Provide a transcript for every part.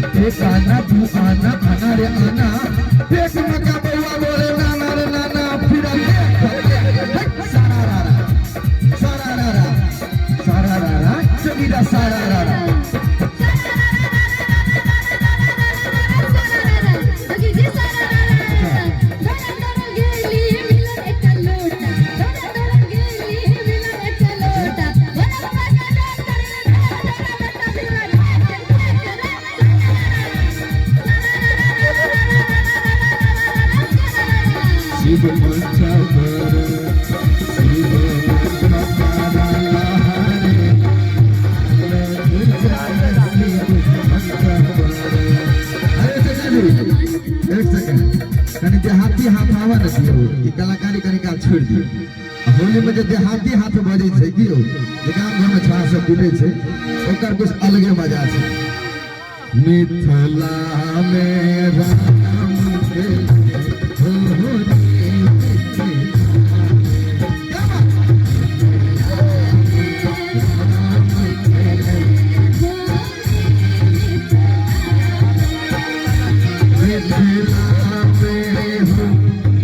एक आना दू आना आना रे आना, पेट में का बउआ बोले नाना रे नाना, फिर सारा रा सारा रा सारा रा चबीरा सारा रा। शिव मंच पर शिव एक सेकंड, कनी देहाती हाथ आवा ने दियौ, ई कलाकारी कनी काल छोड़ि दियौ। होली में जे देहाती हाथ बजै छै की यौ, जे गाम घर में छोड़ा सब कुटै छै, ओकर कुछ अलगे मजा छै। मिथिला में राम के होली, क्या बात? मिथिला में हो,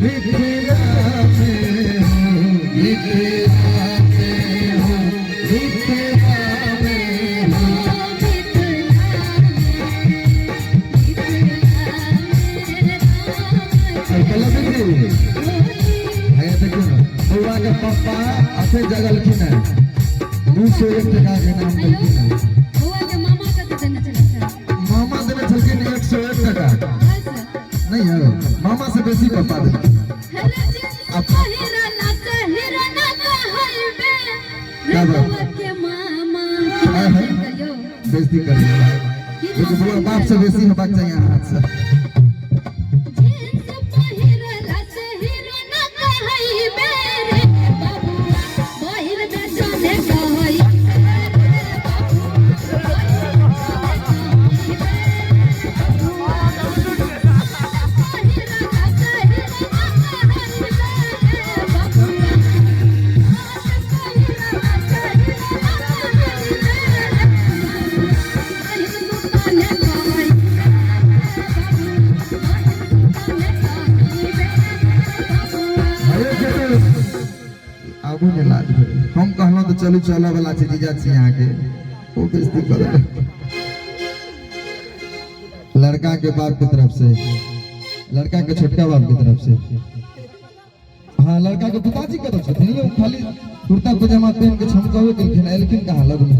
मिथिला में हो, मिथिला में हो, मिथिला में हो। अरे पल्लवी जी, भैया देखियौ ने, बौआ के पप्पा अथे जगलखिन है, 201 टका के नाम देलखिन है। मामा देने छलखिन 101 टका, नहीं है, मामा से बेसी पप्पा देलखिन। बेइज्जती कर दिया भाई, लेकिन बौआ बाप से बेसी हेबाक चाही हाथ से। अरे आबू ने लाज भेल, हम कहलहुँ तऽ चलू चलऽ वाला छै जीजा छी अहाँके, ओ बेइज्जती करऽ। लड़का के बाप के तरफ से, लड़का के छोटका बाप के तरफ से, हाँ लड़का के पिताजी के तरफ से, यौ खाली कुर्ता पजामा पहन के छमकबे केलखिन, एलखिन कहाँ लगमे।